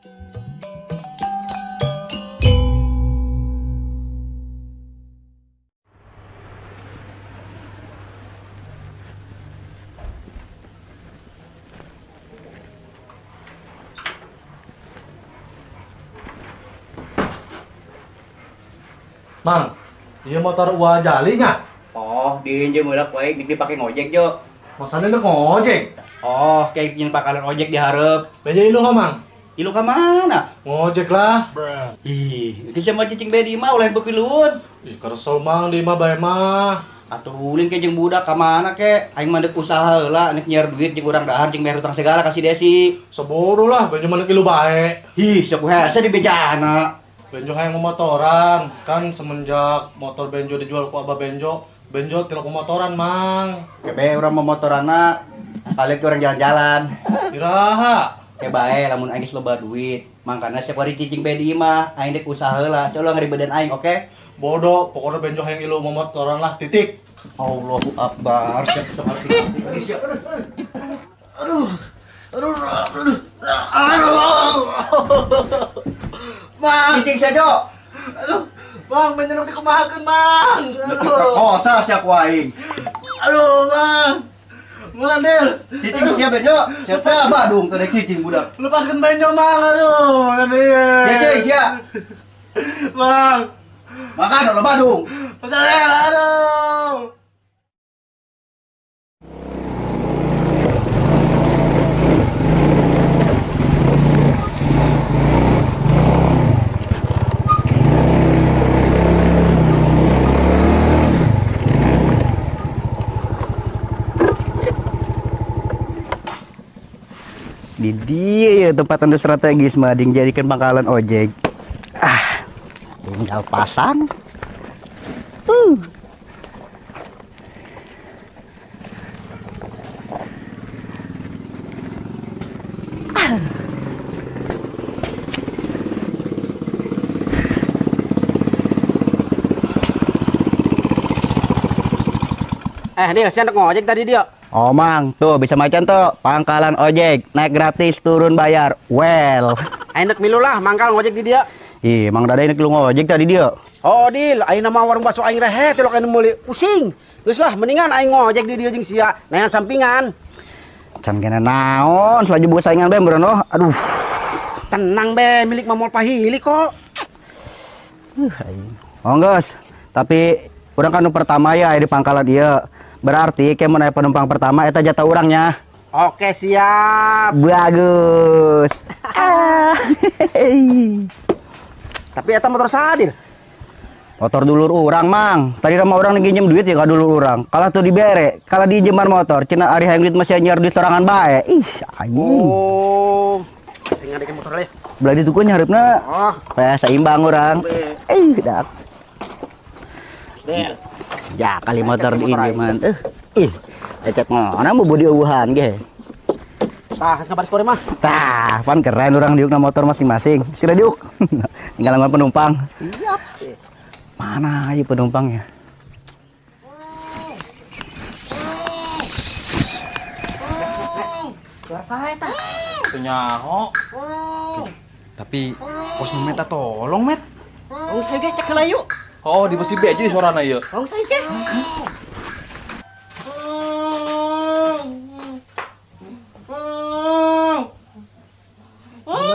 Mang, iya motor uang jalinya. Oh, diinjem heula ku aing dipake ngojek, Jo. Masane ndek ngojek? Oh, kayak nyen pakalan ojek dihareup. Beja ilu ha, Mang? Ilu ka mana? Ngojek lah. Ih, itu sama cicing bae di imah ulah pepiluun. Ih, keresel Mang di imah bae mah. Atuh ulin ke jeung budak ka mana ke? Aing mah ndek usaha heula, nek nyiar duit jeung urang dahar jeung bayar utang segala ka si Desi. Seburu lah, beja mah ilu bae. Ih, sok hese di bejana. Benjo hayang motoran, kan semenjak motor Benjo dijual ku Abah Benjo, Benjo tilok motoran, Mang. Kebe urang motorana, kali ke orang jalan-jalan. Iraha. Ke bae lamun aing geus loba duit, mangkana siap hari cicing bae di imah, aing dek usaha heula, sia ulah ngaribedan aing, oke? Bodoh, pokoknya Benjo hayang ilu motoran lah, titik. Allahu Akbar, siap siap siap. Aduh. Aduh. Aduh. Aduh. Mang, cicing sia, Jo. Aduh, Mang, menyenok dikumahakeun, Mang. Aduh. Kosa sia ku aing. Aduh, Mang. Mang, Del. Cicing sia Benjo. Sia teh Badung teh cicing budak. Lepaskeun Benjo, Mang. Aduh, aduh. Cicing sia. Mang. Makan lo Badung. Pesan, aduh. Di dia ya tempat anu strategis mah dijadikan pangkalan ojek. Ah, tinggal pasang. Dil, saya ngojek tadi dia. Oh, Mang, tuh bisa macan tuh, pangkalan ojek, naik gratis, turun bayar. Well. Aing milu lah, mangkal ngojek di dia. Ih, Mang Dada ini lu ngojek tadi dia. Oh, Dil, aing nama warung bakso aing rehe, tilok aing meuli pusing. Geus lah, mendingan aing ngojek di dia jeung sia, nayan sampingan. Can kena naon, selaju buka saingan bae meureun oh. Aduh. Tenang be, milik Mamol Pahili kok. Aing. Oh, geus. Tapi urang kan nu pertama ya di pangkalan ieu. Berarti kayak mau naik penumpang pertama eta jatah orangnya. Oke, siap. Bagus. Tapi eta motor Sadil. Motor dulur urang, Mang. Tadi sama orang nginjem duit ya ka dulur urang. Kalah tuh dibere, kalah diinjeman motor. Cina ari hayang duit masih nyiar duit sorangan bae. Ih, anjing. Oh. Sing ngadeke motor leh. Belah ditu ku nyareupna. Oh. Supaya seimbang urang. Ih, dak. Del. Ya kali motor diinjeman. Ih, ecek ngona mau bodi eueuhan ge. Tah, geus kabar mah. Tah, pan keren urang diukna motor masing-masing. Sila diuk. Tinggal nungguan penumpang. Siap. Mana aja penumpangnya? Suara saya tah. Teu nyaho. Tapi pos nu minta tolong, Met. Oh, saya ge cek heula yuk. Oh, di besi bejo suarana ieu. Oh, saya ge.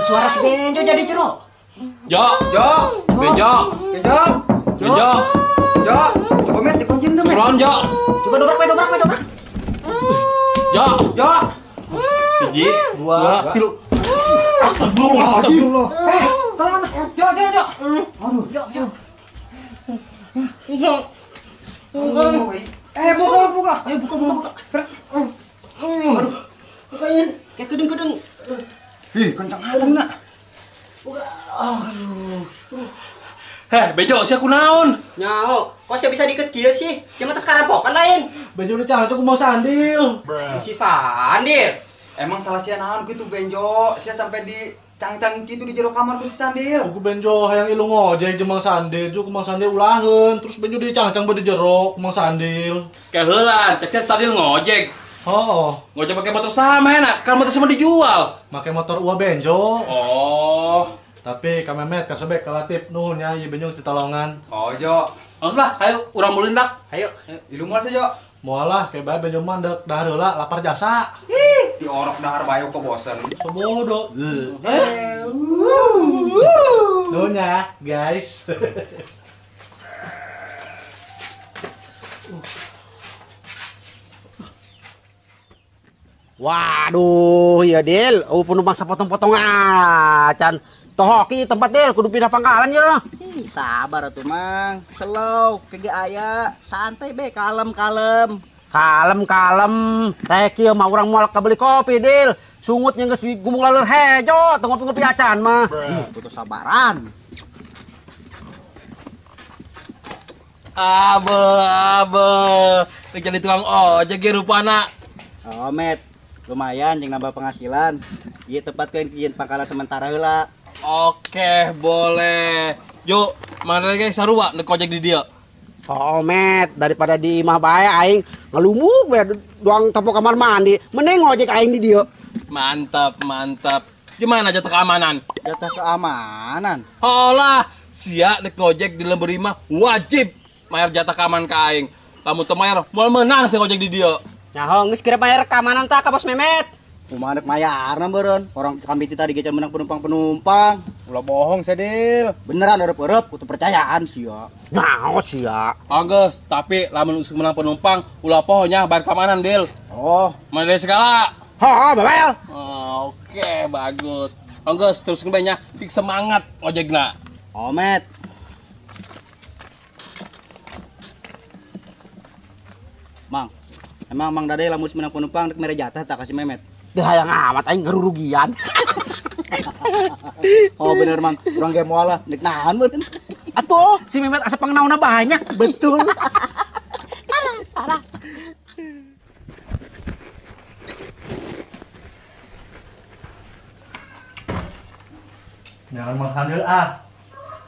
Suara si Benjo jadi jero. Jo, Jo, Benjo, Benjo, Benjo, Jo. Coba Met dikunciin tuh, Met. Turun, Jo. Coba dobrak, Met, dobrak, Met, dobrak. Jo, Jo. 1, 2, 3. Astagfirullah, astagfirullah. Tolong, Jo, Jo, Jo. Aduh, Jo, Jo. Buka, buka. Ayo buka, buka, buka. Aduh. Bukain. Kayak kedeng-kedeng. Ih, kencang aja, nak. Buka. Aduh. Heh, Bejo, sia kunaon? Nyaho, kok sia bisa diikat kieu sih? Cuma tas karampokan lain. Benjo nu cangcuk mau sandil. Si sandil. Emang salah sia naon kitu Benjo? Sia sampai di cangcang kitu di jero kamar ku si sandil. Ku Benjo hayang ilu ngojek jeung Mang Sandil, jeung Mang Sandil ulaheun, terus Benjo dicangcang di jero ku Mang Sandil. Keheulan, cek sandil ngojek. Oh, ngojek pakai motor sama enak, kan motor sama dijual. Pakai motor uah Benjo. Oh. Tapi Kang Memet, Kang Sobek, Kang Latif, nuhun nya ieu Benjo geus ditolongan. Oh, Jo. Langsung lah, ayo urang mulin dak. Ayo, ilu moal sih, Jo. Moal lah, kayak bae Benjo mah deuk dahar heula, lapar jasa. Ih, diorok dahar bae kok bosen. Sobodo. Nuhun ya, guys. Waduh, ya Del, oh penumpang sapotong-potong acan. Tohoki tempat Del, kudu pindah pangkalan ya. Ih, sabar atuh Mang. Slow, kege aya, santai be, kalem-kalem. Kalem-kalem. Teh kieu mah urang moal kabeli kopi Del. Sungut yang geus gumung laleur hejo, teu ngopi-ngopi acan mah. Ih, putus sabaran. Abe, abe. Jadi tukang ojek ge rupana. Oh, Met. Lumayan jeung nambah penghasilan. Ieu tempat ku yang pangkalan sementara heula. Oke, boleh. Yuk, mana ge sarua nek ojek di dieu. Oh, Met, daripada di imah bae aing ngelumuk bae doang tepok kamar mandi, mending ngojek aing di dieu. Mantap, mantap. Gimana jatah keamanan? Jatah keamanan? Oh lah, sia nek ngojek di lembur imah wajib bayar jatah keamanan ka aing. Lamun teu mayar, moal meunang sia ngojek di dieu. Nyaho geus kira bayar keamanan tah ka Bos Memet. Kumaha nek mayarna beureun? Orang kami tadi gecan menang penumpang-penumpang. Ulah bohong Sedil. Beneran eueup-eueup kutu percayaan sia. Naon sia? Anggeus, tapi lamun geus menang penumpang ulah poho nya bayar keamanan, Dil. Oh, mana deui segala. Heuh, babel. Oh, oke, bagus. Anggeus terus bae nya sik semangat ngojekna. Oh, Met. Mang, emang Mang Dade lamun menang penumpang rek mere jatah tak kasih Memet. Teu hayang amat aing ngerurugian. Oh bener Mang, urang ge moal lah, nek nahan meureun. Atuh, si Memet asa pangnaonna banyak. Betul. Parah. Jangan Mang Sandil ah.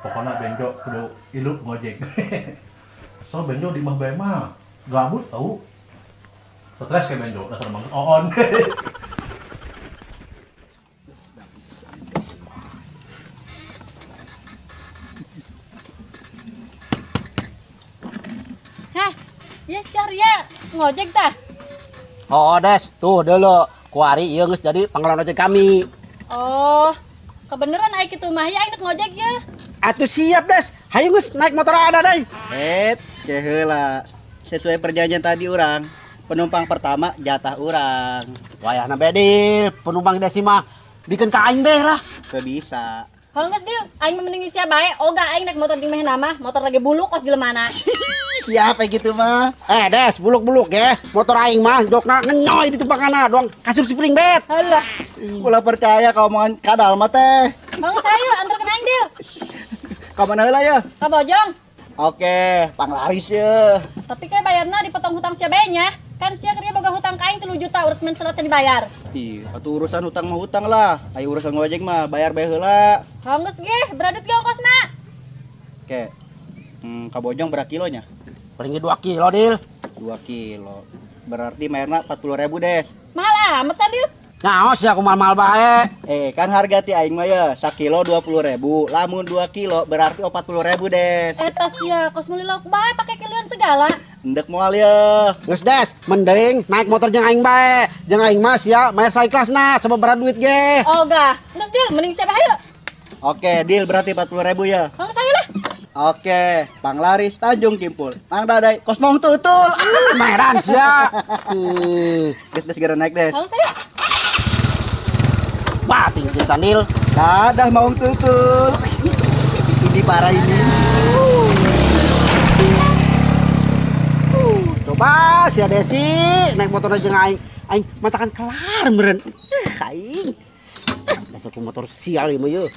Pokoknya Benjo kudu ilu ngojek. So Benjo di imah bae mah gabut tau. Stres kayak Benjo, dasar banget oon. Hah, ya Syahria ngojek tah? Oh, Des, tuh dulu. Kuari ieu geus jadi pangkalan ojek kami. Oh, kebeneran aing kitu mah ya aing nek ngojek ya. Atuh siap, Des. Hayu geus naik motor ada deui. Het, ke heula. Sesuai perjanjian tadi urang, penumpang pertama jatah urang. Wayahna bae Dil, penumpang Desi mah bikeun ka aing beh lah. Teu bisa. Heuh geus Dil, aing mah mending sia bae, oga aing naik motor jeung mehna mah, motor lagi buluk kos jelemana. Siapa gitu mah? Des, buluk-buluk ya. Motor aing mah jokna ngenyoy di tumpanganna doang kasur spring bed. Halah. Ulah percaya ka omongan kadal mah teh. Heuh geus ayo anterkeun aing Dil. Ka mana heula ya? Ka Bojong. Oke, panglaris ya. Tapi kayak bayarna dipotong hutang sia bae nya. Kan sia kerja boga hutang ka aing 3 juta urut men serot dibayar. Ih, atuh urusan hutang mah hutang lah. Ayo urusan ngojek mah bayar bae heula. Heuh geus ge, beradut ge ongkosna. Oke. Ka Bojong berapa kilonya? Paling 2 kilo, Dil. 2 kilo. Berarti bayarna 40.000, Des. Mahal amat Sandil. Nyaos ya aku mahal-mahal bae. Kan harga ti aing mah ya sakilo 20.000, lamun 2 kilo berarti 40.000, Des. Eta sia kos meuli lauk bae pake kiloan segala. Endek moal ya. Geus Des, mending naik motor jeung aing bae. Jeung aing mah sia bayar saikhlasna sababaraha duit ge. Ogah. Geus Dil, mending sia bae hayu. Oke, deal berarti 40.000 ya. Geus hayu lah. Oke, Panglaris Tanjung Kimpul. Mang Dadai, kos mong tutul. Meran sia. Des, Des segera naik, Des. Geus hayu. Bating si Sandil. Dadah maung tutul. Ini parah ini. Coba si Desi naik motor aja aing. Aing matakan kelar meureun. Aing. Dasar motor sial ieu mah yeuh.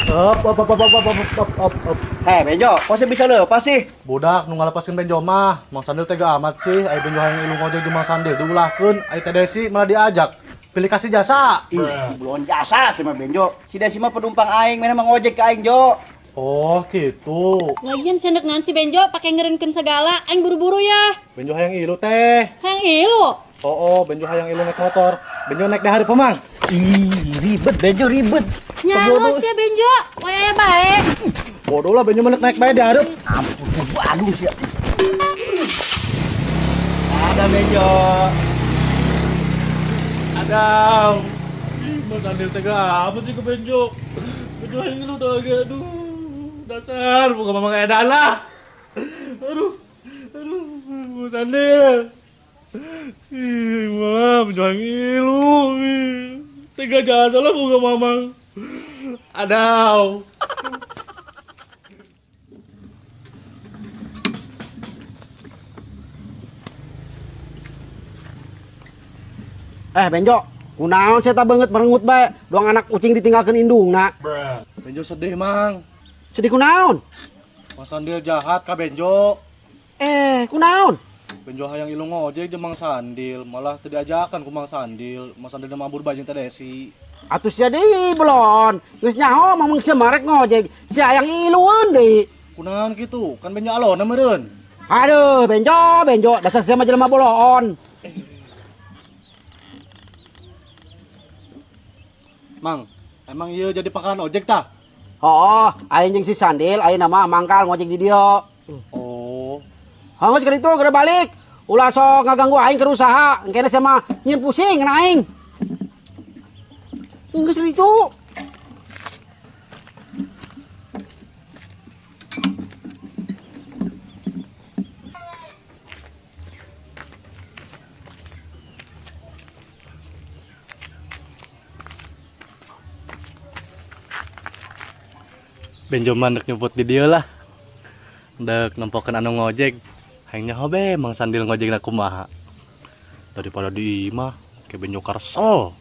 Op op op op op op op op op. Hei Benjo, kok sih bisa lepas sih? Budak nu ngalepaskeun Benjo mah, Mang Sandil tega amat sih, ai Benjo hayang ilu ngojek jeung Mang Sandil diulahkeun, ai Teh Desi malah diajak. Pilih kasih jasa. Ih, belum jasa sih mah Benjo. Si Desi mah penumpang aing, mana mah ngojek ke aing, Jo. Oh, gitu. Lagian sendek ngan si Benjo pakai ngeureunkeun segala, aing buru-buru ya. Benjo hayang ilu teh. Hayang ilu. Oh, Benjo hayang ilu naik motor. Benjo naik dahar pemang. Ih, ribet Benjo ribet. Nyaho sia Benjo, waya bae. Bodoh lah Benjo mah naik bae dihareup. Ampun, bagus ya. Ada Benjo. Adam. Ih, Mas Andil tega apa sih ke Benjo? Benjo hayang ilu dah aduh. Dasar bukan mamang edan lah. Aduh. Aduh, Mas Andil. Ih, mah, Benjo hayang ilu. Tega jasa lah bukan mamang. Adaw. Benjo, kunaon saya tak banget merengut bae, doang anak kucing ditinggalkan indungna. Benjo sedih, Mang. Sedih kunaon? Mas Sandil jahat ka Benjo. Kunaon? Benjo hayang ilu ngojek jeung Mang Sandil, malah teu diajakan ku Mang Sandil. Mang Sandil mabur bae jeung Teh Desi. Atuh sia deui belon. Geus nyaho mamang sia marek ngojek, sia hayang ilueun deui. Kunaon kitu? Kan Benjo alona meureun. Aduh, Benjo, Benjo, dasar sia mah jelema boloon. Mang, emang iya jadi pangkalan ojek tah? Oh, aing jeung si Sandil, aing nama mangkal ngojek di dieu. Oh. Hangus keur itu geura balik. Ulah sok ngaganggu aing keur usaha, engkene sia mah nyieun pusing kana aing. Geus itu. Benjo mah ndek nyebut di dieu lah. Ndek nempokeun anu ngojek. Hayang nyaho be Mang Sandil ngojekna kumaha. Daripada di imah ke Benjo karesel.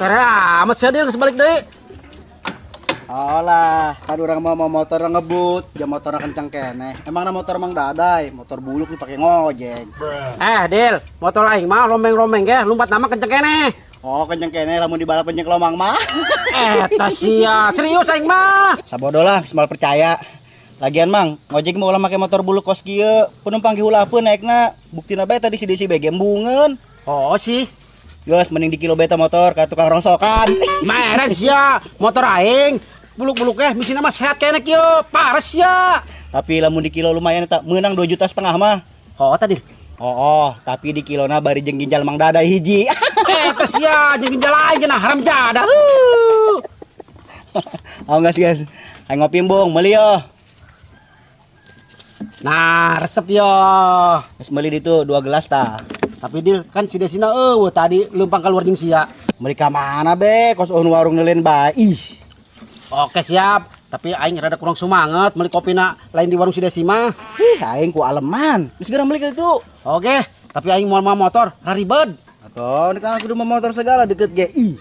Tere amat sia dia geus balik deui. Alah, kan urang mau motor ngebut, jam motor kencang keneh. Emangna motor Mang Dadai, motor buluk dipake ngojek. Dil, motor aing mah rombeng-rombeng ge, lumpat nama kenceng keneh. Oh, kenceng keneh lamun dibalap kenceng lomang mah. Eta sia, serius aing mah. Sabodo lah, geus moal percaya. Lagian Mang, ngojek mah ulah make motor buluk kos kieu, penumpang ge ulah pun naekna. Buktina bae tadi si Desi bae gembungeun. Oh sih. Geus mending di kilo beta motor ka tukang rongsokan. Merek sia, motor aing buluk-buluk eh mesinna mah sehat keneh kieu, pares sia. Tapi lamun di kilo lumayan eta meunang 2,5 juta mah. Oh tadi. Oh, tapi di kilona bari jeung ginjal Mang Dadai hiji. Eta sia jeung ginjal aing cenah haram jadah. Oh guys, guys. Aing ngopi embung, meuli yo. Nah, resep yo. Geus meuli ditu 2 gelas tah. Tapi Dil, kan si Desina eueuh tadi leumpang keluar jeung sia. Meuli ka mana be? Kos eueun warung neuleun bae. Ih. Oke siap, tapi aing rada kurang semangat meuli kopina lain di warung si Desi mah. Ih, aing ku aleman. Geus geura meuli ka ditu. Oke, tapi aing moal mawa motor, raribed. Atuh, nek aku kudu mawa motor segala deket ge. Ih.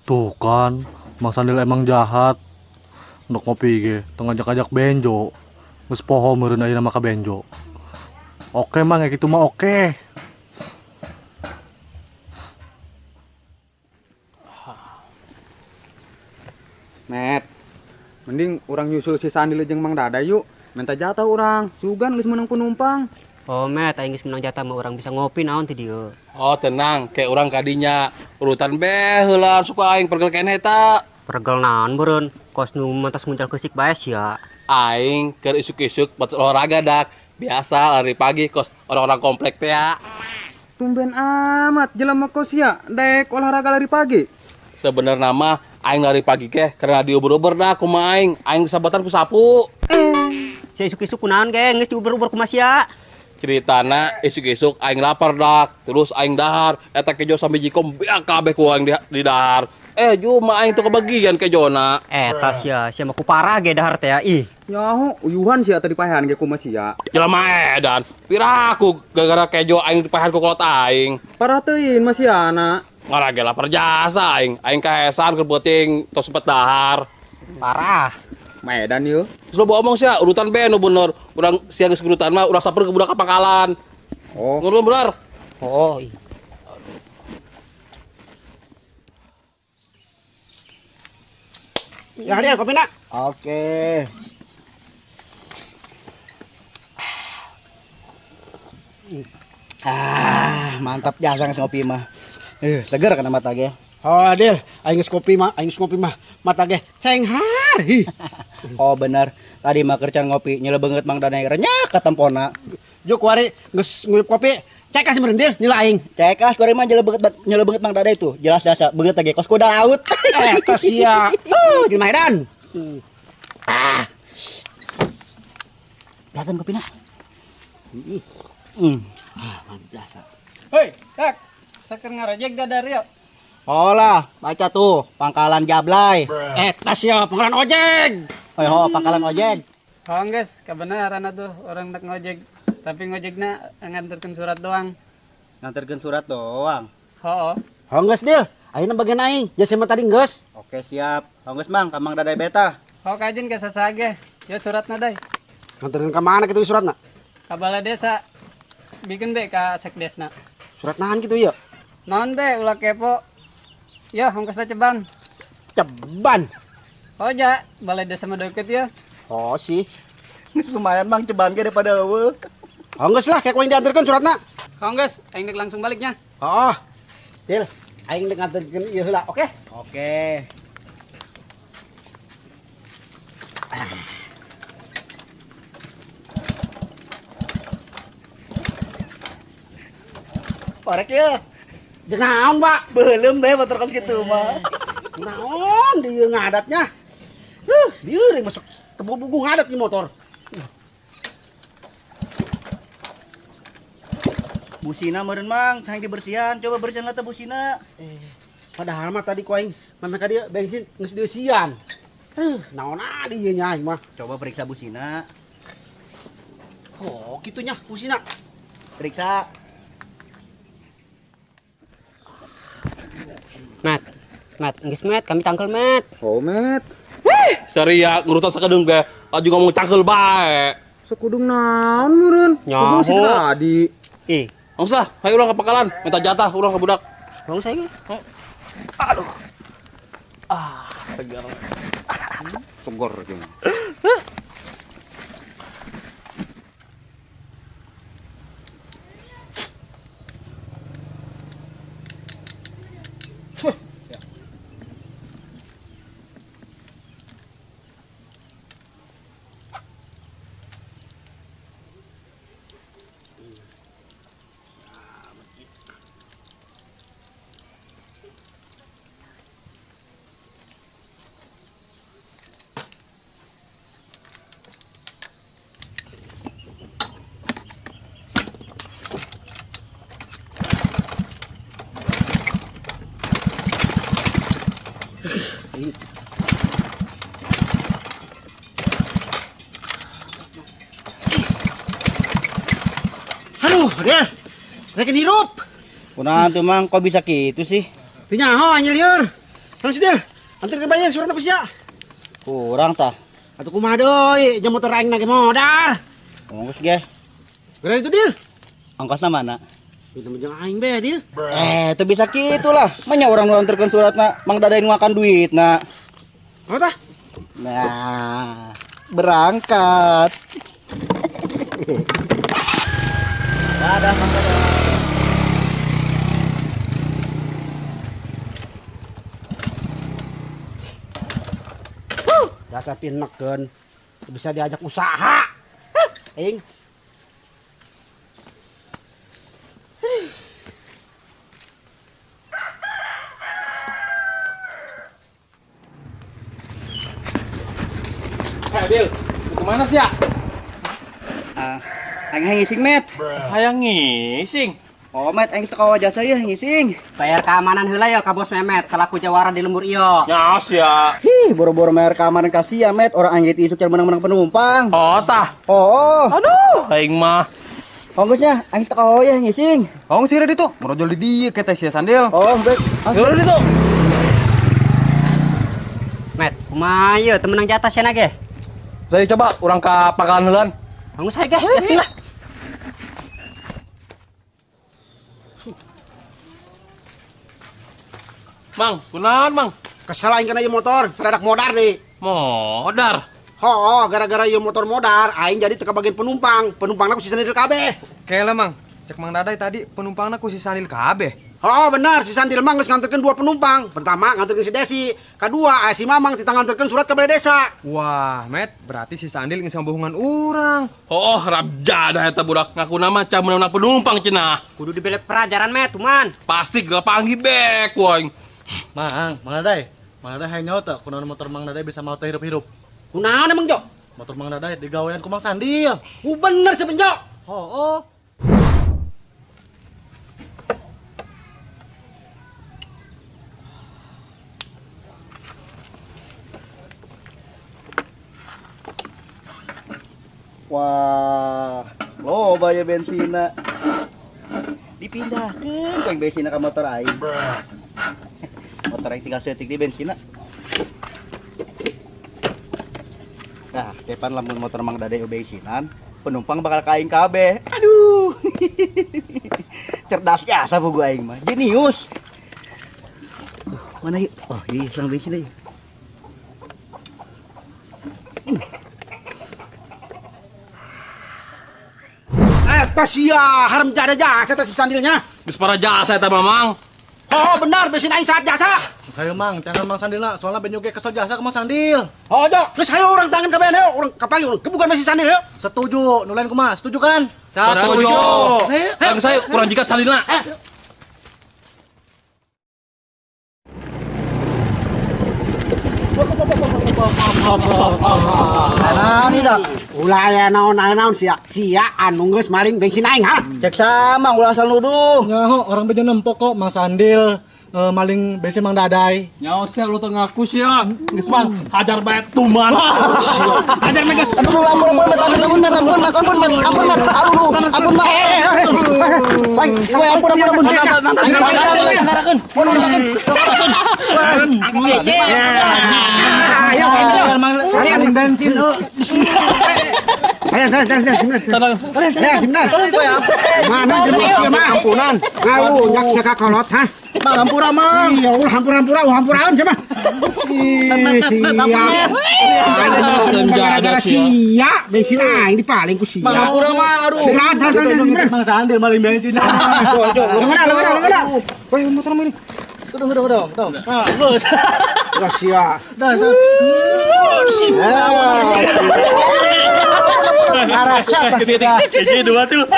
Tuh kan, Mang Sandil emang jahat. Ndok ngopi ge, teu ngajak-ajak Benjo. Geus poho meureun ayeuna mah ka Benjo. Oke Mang, kayak gitu mah oke. Met, mending urang nyusul si Sandil jeung Mang Dadai yuk. Minta jatah urang, sugan geus meunang penumpang. Oh Met, aing geus meunang jatah mah urang bisa ngopi naon ti dieu. Oh tenang, kayak urang kadinya urutan be heula suka aing pergel keneh eta. Pergel naon beureun, kos nu mentas nguncal keusik bae sia. Aing keur isuk-isuk buat olahraga dak. Biasa lari pagi kos orang-orang komplek teh ya. Tumben amat jelema kos sia daek olahraga lari pagi. Sebenarnya mah aing lari pagi ke karena diuber-uber dah kumaha aing, aing sabatan ku sapu. Sia isuk-isuk kunaon ge geus diuber-uber kumaha sia? Ceritana isuk-isuk aing lapar dak, terus aing dahar, eta kejo sampe jikom beak kabeh ku aing di dahar. Cuma aing tuh kebagian kejona. Eta sia, sia mah ku parah ge dahar teh ih. Nyaho, uyuhan sia tadi paehan ge kumaha sia. Jelema edan, piraku gara-gara kejo aing dipaehan ku kolot aing. Parah teuing mah sia anak. Ngarah ge lapar jasa aing, aing kahesan keur peuting tos sempet dahar. Parah. Medan yeuh. Terus lo omong sia urutan be nu bener. Urang sia geus urutan mah urang saper ke budak ka pangkalan. Oh. Ngono bener. Oh. Iya. Ya hadir kopi nak. Oke. Ah, mantap jasa geus ngopi mah. Seger kana mata ge. Oh, Adil, aing geus kopi mah, aing geus ngopi mah mata ge cenghar. Hi. Oh bener, tadi mah kerjaan ngopi nyele beungeut Mang Danai renyak ka tempona. Juk kuari geus nguyup kopi, cekas meureun Dil nyela aing. Cekas kuari mah nyele beungeut Mang Dadai tuh. Jelas jasa beungeut ge kos kuda laut. Eta sia. Jelema edan. Ah. Datang kopina. Ah, mantap jasa. Hei, Tak. Saker ngarojek da Dario. Oh lah, baca tuh, Pangkalan Jablay. Eta sia pangkalan ojek. Oh, pangkalan ojek. Oh, geus, kabenaran atuh orang nak ngojek. Tapi ngojekna nganterkeun surat doang. Nganterkeun surat doang. Hooh. Oh, geus Dil. Ayeuna bagian aing, jasa mah tadi geus. Oke, siap. Oh, geus Mang, ka Mang Dadai beta. Oh, kajin ka sasage. Ya suratna dai. Nganterkeun ka mana kitu suratna? Ka balai desa. Bikin be ka sekdesna. Surat nahan kitu ieu? Naon be ulah kepo. Ya, ongkosna ceban. Ceban. Oh ja, balai desa mah deukeut ya. Oh sih. Lumayan Mang ceban ge daripada eueuh. Oh geus lah, kayak ku aing dianterkeun suratna. Oh geus, aing deuk langsung baliknya. Oh. Dil, aing deuk nganterkeun ieu heula, oke? Oke. Parek ya. Jeung naon, Pak? Beuleum bae motor kos kitu mah. Naon dieu ngadatnya? Dieu masuk tebu bugu ngadat di motor. Busina meureun Mang, hayang dibersihan, coba bersihan lah teh busina. Padahal mah tadi ku aing mah ka dieu bensin geus dieusian. Naon adi ieu nya aing mah. Coba periksa busina. Oh, kitu nya busina. Periksa. Mat, Mat, geus Mat, kami tangkel Mat. Oh, Mat. Saria ngurutan sakedeung ge, laju ngomong cangkel bae. Sekudung naon meureun? Nyaho. Kudung si tadi. Ih, Langsung lah, ayo urang ke pangkalan, minta jatah urang ke budak. Bang saya ge. Aduh. Ah, segar. Segar jeung. Aduh, Dil. Rekin hirup. Kunaon tuh Mang, kok bisa gitu sih? Teu nyaho anjir lieur. Langsung Dil, anterkeun bae suratna ku sia. Kurang tah. Atuh kumaha deui, jeung motor aing ge modar. Ongkos ge. Geura itu Dil. Ongkosna mana? Minta jeung aing be, Dil. Teu bisa kitu lah. Manya urang nu anterkeun suratna, Mang Dadai nu makan duitna. Oh tah? Nah, berangkat. Dadah, Mang Dadai. Dasar pinekeun, bisa diajak usaha. Aing. Dil, mau kemana sih ya? Aing hayang ngising, Met. Hayang ngising? Oh, Met, aing teu jasa ya ngising. Bayar keamanan heula ya ka Bos Memet selaku jawara di lembur ieu. Nyas ya. Hih, boro-boro bayar keamanan kasih ya, Met. Orang aing isuk can menang-menang penumpang. Oh, tah. Oh. Aduh, aing mah. Ongkosnya, aing teu ya ngising. Ong sih ditu, merojol di dieu ke teh sia Sandil. Oh, baik. Geura ditu. Met, kumaha ieu teu menang jatah sia ge? Saya coba urang ka pangkalan heulan. Anggus hae geh, gaskeun lah. Mang, kunaon Mang? Kesel aing kana ieu motor, rada modar deui. Modar. Hooh, gara-gara ieu motor modar, aing jadi teu kabagian penumpang. Penumpangna ku si Sandil kabeh. Kela Mang, cek Mang Dadai tadi penumpangna ku si Sandil kabeh. Oh benar, si Sandil mah geus nganterkeun 2 penumpang. Pertama nganterkeun si Desi, kedua si Mamang titah nganterkeun surat ke balai desa. Wah, Met, berarti si Sandil geus ngabohongan urang. Oh, rabjada eta budak ngaku nama can meunang penumpang cenah. Kudu dibele pelajaran Met, tuman. Pasti geus panggih bek ku aing. Mang, Mang Dadai. Mang Dadai hayang nyaho teu kunaon motor Mang Dadai bisa mau teh hirup-hirup. Kunaon emang, Jo? Motor Mang Dadai digawean ku Mang Sandil. Ku bener sih, Jo. Hooh. Wah, loba ya bensina. Dipindahkeun ku bensina ka motor aing. Motor aing tinggal seeutik di bensina. Nah, depan lamun motor Mang Dadai bensinan, penumpang bakal ka aing kabeh. Aduh. Cerdas jasa buku aing mah. Jenius. Mana yuk? Oh, iya selang bensin aja. Eta sia haram jada jasa eta si Sandilnya. Geus para jasa eta Mamang. Oh benar bensin aing saat jasa. Saya Mang, tangan Mang Sandilna soalnya benyo ge kesel jasa ke Mang Sandil. Oh jo, geus hayo urang tangan kabehan hayo, urang kapanggih urang gebugan si Sandil hayo. Setuju, nu lain kumaha? Setuju kan? Setuju. Kang saya kurang jikat Sandilna. Nah, ini dah. Ulah aya naon-naon sia. Sia anu geus maling bensin aing ha. Cek sama ulah asal nuduh. Nyaho orang bejo nempok kok Mang Sandil maling bensin Mang Dadai. Nyaho sia lu teu ngaku sia. Geus Mang, hajar bae tuman. Hajar mah geus. Aduh, ampun ampun Mat, ampun Mat, ampun Mat, ampun Mat, ampun Mat. Aduh, ampun Mat. Woi, ampun ampun ampun. Angarakeun. Ayo, ayo, maling bensin. Ayo, ayo, benar. Mana jelema mah ampunan. Ngau nyak sia kakolot ha. Mang hampura Mang. Iya, ulah hampura-hampura, hampuraan sia mah. Ih, sia. Gara-gara sia bensin aing dipaling ku sia. Mang hampura Mang, aduh. Silakan, Mang Sandil maling bensin. Lengan, lengan, lengan. Woi, motor ini. Udah, udah. Ah, geus. Wah, sia. Dah, Arasa tas. Hiji dua tilu.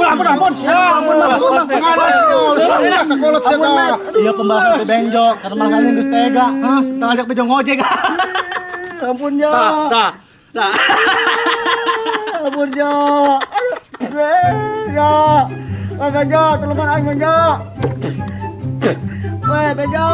Ampun, ampun, ampun. Ampun, ampun, ampun. Iya pembahasan teh benjok karena Mang Sandil geus tega. Hah, teu ngajak bejo ngojek. Ampun yo. Tah, tah. Ampun yo. Yo. Woi Benjo, tulungan aing Benjo. Woi Benjo.